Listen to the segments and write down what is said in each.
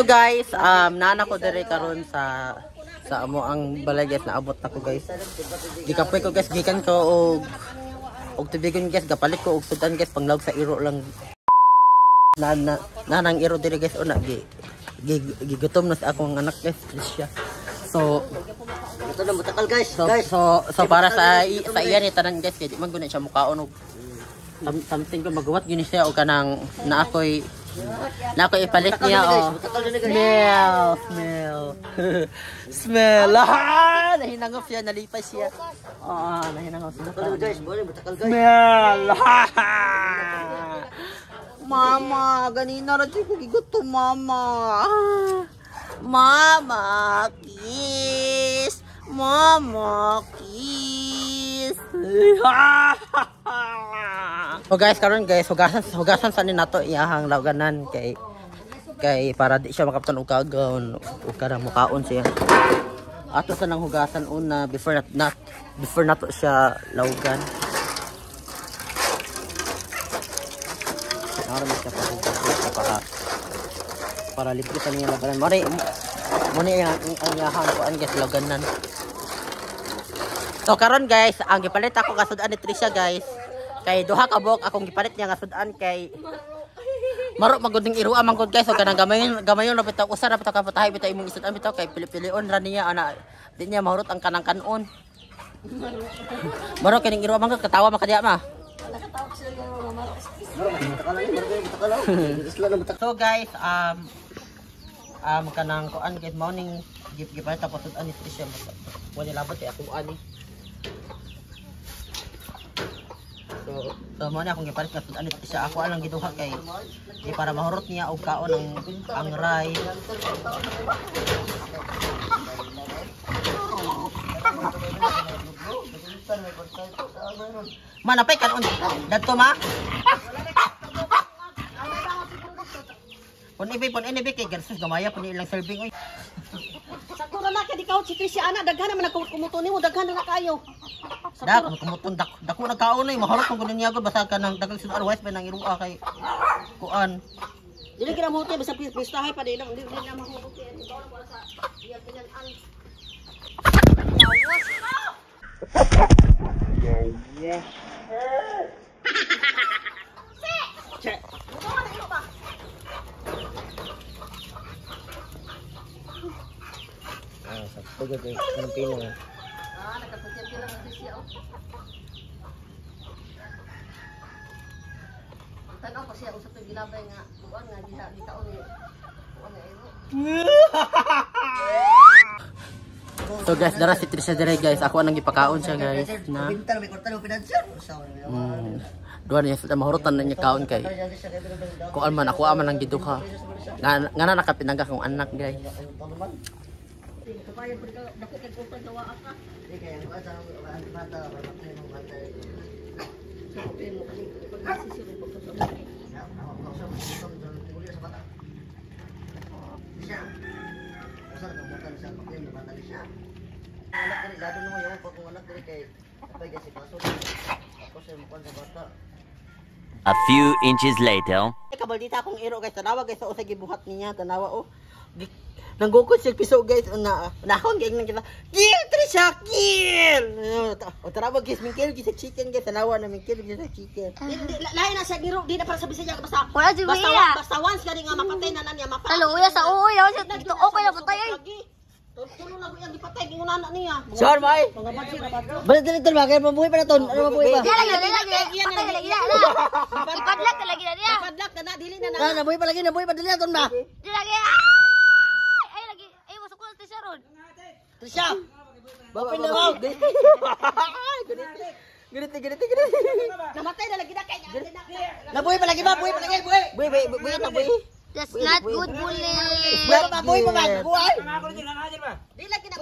So guys, nana ko diri karon sa amo ang balay guys, naabot na ko guys. Gikapoy ko guys, gikan ko og tubigon guys, gapalit ko og sudan guys, panglawg sa iro lang. Na nanang iro diri guys, una gigutom na sa akong anak guys, siya. So ito na mutakal guys. So para sa iya ni tanan guys, kay di man gud siya mukaon og something ko magawat gyud siya og kanang na akoy ipalit niya oh. Smell, smell. Smell. Ah, nahinangop siya, nalipas siya. Oo, nahinangop siya. Guys, mutakal guys. Smell. Mama, ganina ra jud ko gigutom, mama. Mama, kiss. Mama, kiss. So guys, karon guys, hugasan sa ni nato iyahang lawganan kay para di siya makaptan og kagaon ug kanang mukaon siya. Ato sa nang hugasan una before not before nato siya lawgan. Naron siya para para libre sa niya lawganan. Mo ni ang iyahang kuan guys lawganan. So karon guys, ang gipalit ako kasud-an ni Trisha guys. Kay duha ka buok akong gipalit niya nga sud-an kay maro magud ning irua man gud guys, so kanang gamayon ra bitaw usa ra bitaw ka patahay bitaw imong isud-an bitaw kay pili-pilion ra niya ana di niya mahurot ang kanang kanon. Maro kining irua man gud, katawa man kadiya ma. So guys, kanang kuan guys, mao ning gipalit ako sud-an ni Trisha, wala labot kay ako ani. So mo na akong gipalit nga sud-an ni Trisha, ako alang giduha kay di para mahurot niya og kaon ang rice. Ma napay kanon dadto ma. Pon ibi kay gansus gamaya pon ilang serving oy. Sakto ra na kay di kaon si Trisha ana, daghan naman nagkumuto nimo, daghan na kayo. Dak kumuton dako nagkaon oy, mahurot kung gud niya gud basta kanang daghang sud-an wise pa nang irua kay kuan. Dili kina mahuti basta pistahay pa di lang dili na mahuti. Ikaw lang wala sa iyang tinan-an. Che. Ah, sakto gud eh. Kanang pino. Ah, nakapagyan lang ang siya oh. Tanaw ko siya unsa toy gilabay nga kuan nga gitaon ni kuan nga iro. So guys, dara si Trisha dire guys. Ako anang gipakaon siya guys na. Duha niya sa mahurutan na niya kaon kay kuan man ako aman ang giduha. Nga na nakapinangga akong anak guys. A few inches later. Kabaldita akong iro guys, tanawa guys sa usay gibuhat niya, tanawa oh. Nanggukod siya piso guys, na akong giingnan kita. Kill Trisha, kill. O tanawa guys, mingkill sa chicken guys, tanawa na mingkill sa chicken. Di lahi na siya giro, di na para sa Bisaya basta. Wala si Wia. Basta once gani nga mapatay na na niya mapatay. Taluya sa uoy, dito okay na patay ay. Tulo na ko iyang gipatay gingon na niya. Sure, may. Mga badsi na badsi. Balik dito ba kay mabuhi pa na ton. Ano mabuhi pa? Di lagi, di lagi. Patay lagi na. Ipadlak na lagi na niya. Ipadlak na dili na na. Ah, nabuhi pa lagi, nabuhi pa dili na ton ba? Di lagi. Ay lagi, ay masuk ko na siya ron. Trisha. Open the mouth. Ganito, ganito, ganito. Namatay na lagi na kay. Nabuhi pa lagi ba? Buhi pa lagi, buhi. Buhi, buhi, buhi na buhi. That's not good, bully. Buhi pa, buhi pa ba? Buhi. Di lagi na.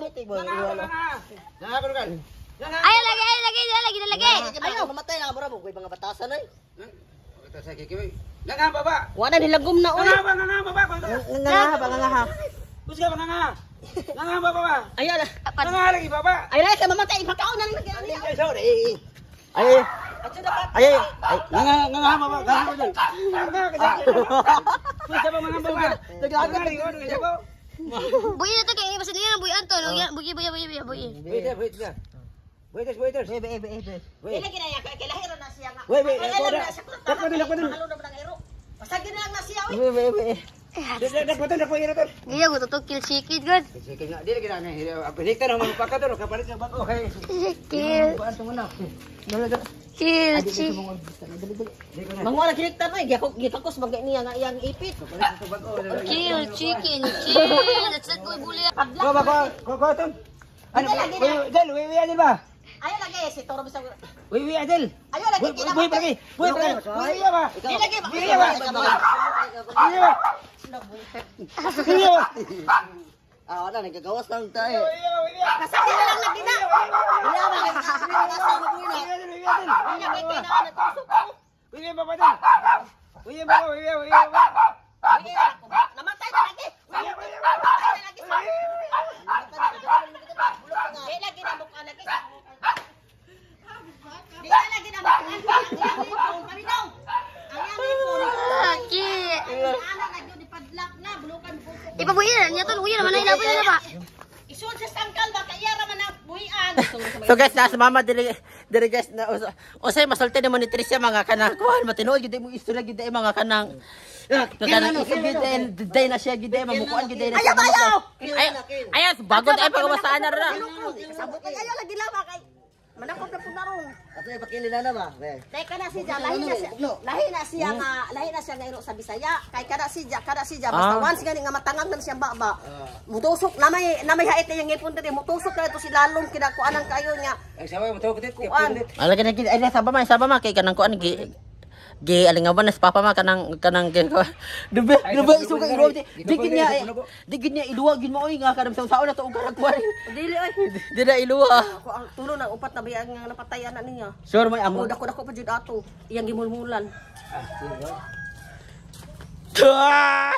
Ay lagi, ay lagi, di lagi, di lagi. Ayaw, mamatay na mura mo, mga batasan ay. Wala nilagom na oy. Nga ba, nga ha. Ay ala. Ay lagi kay mamatay ipakaon na lang lagi niya. Ay, Ay ay ay. Nga nga nga nga ba nga nga dyan. Nga ba mga ba? Naglaga. Buyi na to kay basta niya buyi Anton. Buyi buyi buyi buyi buyi. Waiter, waiter. Waiters, waiters. Be be be be. Dili ginaya kay kilahiro na siya nga. Wait, wait, Ang alam wait, na siya kung Dakpo dun, dakpo dun. Mahalo na ba ng iro? Basta gina lang na siya oy. Be be be. Dakpo dun, dakpo iro dun. Gaya ko to kill sikid god. Sige nga, dili gina ni. Pinikta na man paka dun, kapalit sa bago kay. Kill. Kuan to muna. Kill chi. Manguha na kiniktan oy, gikakos gikakos bagay niya nga iyang ipit. Kill chicken kill. That's not boy bully. Ko ba ko ko ko ton. Ano? Wait, Adel, wait, wait, Adel ba? Ayo lagi si Toro bisag. Wait, wait, Adel. Ayo lagi Wait, wait, lagi. Wait, lagi. Wait, ba? Di lagi ba? Wait, ba? Wait, ba? Wait, ba? Ah, wala nagagawas lang tayo. Kasagi na lang lagi na. Wala ba kay sa buhi na. Niya kay kailangan na tusok ko. Wait, ba ba dun? Wait, ba? Wait, wait, ba? Namatay na lagi. Namatay na lagi sa. Di lagi na mukha lagi. Di na lagi na mukha. Ang iyang ipon paminaw. Ang iyang ipon. Kill. Ana na gyud ipadlak na bulukan ko. Ipabuyi na niya ton. Uyi naman na ilaboy na ba. Isod sa sangkal ba kay iya ra man ang buhian. So guys, nasa mama diri diri guys na usay masulti nimo ni Tricia mga kanang kuan matinuod gyud mo istorya gyud ay mga kanang kanang isip gyud ay day na siya gyud ay mamukuan gyud ay na siya. Ayaw, ayaw! Ay ay bago ay pagawasaan na ra. Kasabot ay ayaw lagi lama kay manakop na pud na ron. Ato ipakili na na ba? Be. Kay kana si Ja lahi na siya. Lahi na siya nga lahi na siya nga iro sa Bisaya. Kay kana si Ja basta once gani nga matangag na siya baba. Mutusok na may hait na yung ngipon diri mutusok na ito si lalom kinakuanan kayo niya. Ay, sabi mo to kutit. Kuan. Ala gani gid ay saba ma kay kanang kuan gi gi alingawan na sa papa ma kanang kanang dubi dubi isuga iro di di gid niya di gid niya iluwa gid mo oy nga kanang sa na to og karang kuan. Dili oy. Di na iluwa. Ako ang tulo na upat na biya nga napatayan na niya. Sure may Amo amo. dako dako pa jud ato iyang gimulmulan. Ah!